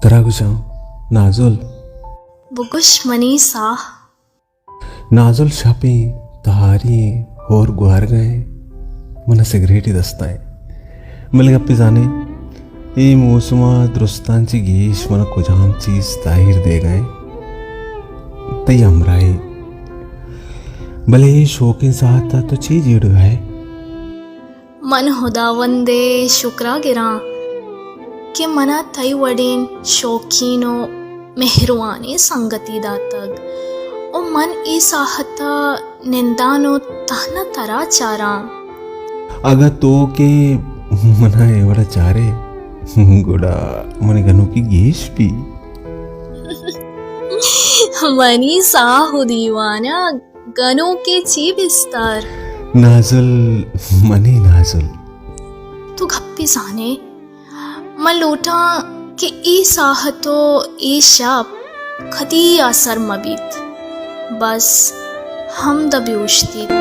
ترا گوشاں، نازل۔ بگوش منی ساہ۔ نازل شپیں، تہاریں، ہور گوارگا ایں۔ من ءَ سگریٹے دستا ایں۔ بلے گپے زانے، اے موسم ءَ درستاں چہ گیش من ءَ کجام چیز تاہیر دیگا ایں؟ تئی ہمراہی۔ بلے اے شوکیں ساعت ءَ تو چے جیڑگا ئے؟ من ہداوند ءِ شکر ءَ گراں کہ من ءَ تئی وڑیں شوکین ءُ مہروانیں سنگتے داتگ ءُ من اے ساہت ءَ ننداں ءُ تہنا ترا چاراں۔ اگاں تو کہ من ءَ اے وڑ ءَ چارئے، گڑا من ءِ گنوکی گیش بی۔ منی ساہ ءُ دیوانگ، گنوکے چی بستار؟ نازل، منی نازل۔ تو گپے زانے، من لوٹاں کہ اے ساہت ءُ اے شپ کدی آسر مہ بیت، بس ہمدا بہ اوشتیت۔